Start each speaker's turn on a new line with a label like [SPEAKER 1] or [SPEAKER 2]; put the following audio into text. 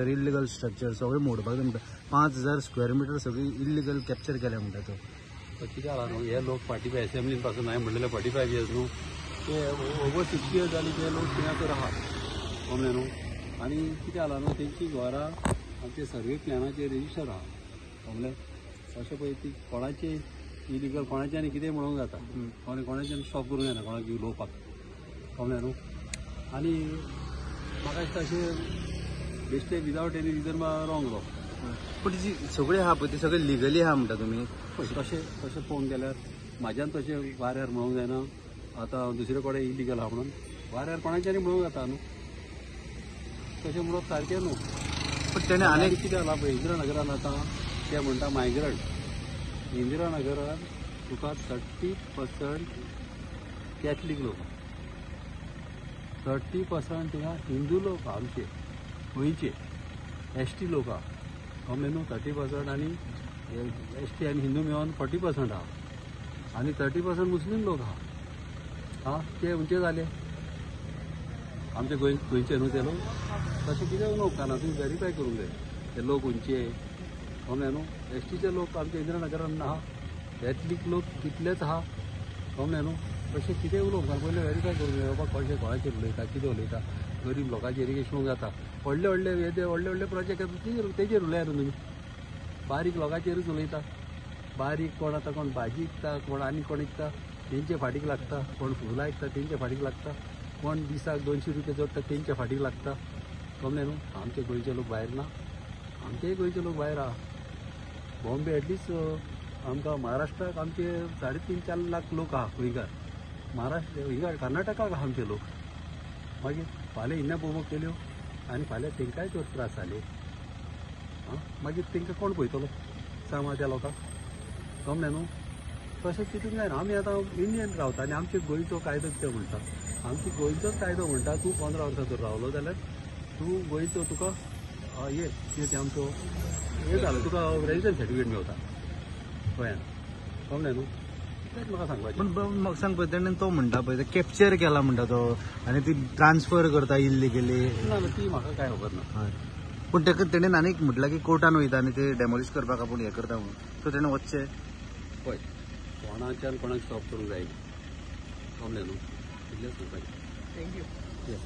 [SPEAKER 1] Illegal structure सगळे मोडपाक जाय म्हणटा. 5000 स्क्वेअर मिटर सगळी इल्लिगल कॅप्चर केल्या म्हणटा तो.
[SPEAKER 2] कितें जालां न्हू, हे लोक 45 एसेंब्लीन पासून हांवें म्हणलेले 45 इयर्स न्हू, ते ओवर 60 इयर्स जाली ते लोक थिंगासर आहा, कळ्ळें न्हू. आनी कितें जालां न्हू, तेंची घरां आमचे सर्वे प्लॅनाचेर रेजिस्टर आहा, कळ्ळें. अशें पळय ती कोणाची इलिगल कोणाचें आनी कितें म्हणूंक जाता, कोणे कोणाच्यान स्टॉप करूंक जायना कोणाक उलोवपाक, कळ्ळें न्हू. आनी म्हाका दिसता अशें बेश्टे विदावट एनी रिजन रॉंग रो.
[SPEAKER 1] पूण जी सगळी आहा पळय ती सगळी लिगली आहा म्हणटा तुमी.
[SPEAKER 2] पळय तशें तशें पळोवंक गेल्यार म्हाज्यान तशें वाऱ्यार म्हणूंक जायना आतां दुसरे कडेन इलिगल आहा म्हणून वाऱ्यार कोणाच्यानी म्हणूंक जाता न्हू, तशें म्हणप सारकें न्हू.
[SPEAKER 1] पूण तेणें आनी
[SPEAKER 2] कितें जालां पळय इंदिरा नगरान आतां ते म्हणटा मायग्रंट, इंदिरा नगरान तुका 30% कॅथलीक लोक, 30% थिंगा हिंदू लोक आमचे गोंयचे एस टी लोक आहा, कळ्ळें न्हू. 30% आनी एस टी आनी हिंदू मेळोन 40% आहा आनी 30% मुस्लीम लोक आहा. आं ते खंयचे जाले आमचे गोंय गोंयचे न्हू ते लोक. तशें कितें उलोवंक उपकारना, तुमी वेरीफाय करूंक जाय ते लोक खंयचे, कळ्ळें न्हू. एस टीचे लोक आमच्या इंदिरा नगरान आहा, कॅथलीक लोक तितलेच आहा, कळ्ळें न्हू. तशें कितें उलोवंक उपकारना, पयलें वेरीफाय करूंक जाय बाबा कशें कोणाचेर उलयता कितें उलयता. गरीब लोकांचेर इरिगेशन जाता, व्हडले व्हडले हे ते व्हडले व्हडले प्रोजेक्ट तेजेर उलयात न्हू तुमी, बारीक लोकांचेरूच उलयता. बारीक कोण आतां कोण भाजी विकता, कोण आनी कोण विकता तेंचे फाटीक लागता, कोण फुलां विकता तेंचे फाटीक लागता, कोण दिसाक 200 रुपया जोडटा तेंच्या फाटीक लागता, कळ्ळें न्हू. आमचे गोंयचे लोक भायर ना, आमचेय गोंयचे लोक भायर आहा. बॉम्बे एटलिस्ट आमकां महाराष्ट्राक आमचे 3.5-4 लाख लोक आहा गोंयकार, महाराष्ट्र हिंगा कर्नाटकाक आहा आमचे लोक. मागीर फाल्यां हिंगा बोमो केल्यो आनी फाल्यां तेंकांय तर त्रास जाले, आं मागीर तेंकां कोण पळयतलो सांग म्हाका त्या लोकांक, कळ्ळें न्हू. तशें चिंतूंक जायना. आमी आतां इंडियन रावता आनी आमचे गोंयचो कायदो कितें म्हणटा, आमची गोंयचोच कायदो म्हणटा तूं 15 वर्सां जर रावलो जाल्यार तूं गोंयचो तुका हे कितें तें आमचो हें जालें तुका रेजिडंट सर्टिफिकेट मेवता गोंयान, कळ्ळें न्हू. तेंच म्हाका सांगपाचें.
[SPEAKER 1] पूण म्हाका सांग पळय तेणें तो म्हणटा पळय कॅप्चर केला म्हणटा तो आनी ती ट्रान्सफर करता इल्लिगली.
[SPEAKER 2] ना ना ती म्हाका कांय खबर ना.
[SPEAKER 1] हय, पूण तेका तेणें आनीक म्हटलां की कोर्टान वयता आनी ते डेमोलिश करपाक आपूण हें करता म्हणून, सो तेणें वचचें.
[SPEAKER 2] पळय कोणाच्यान कोणाक स्टॉप करूंक जायना, कळ्ळें न्हू, इतलेंच सांगपाचें.
[SPEAKER 3] Thank you.
[SPEAKER 2] Yes.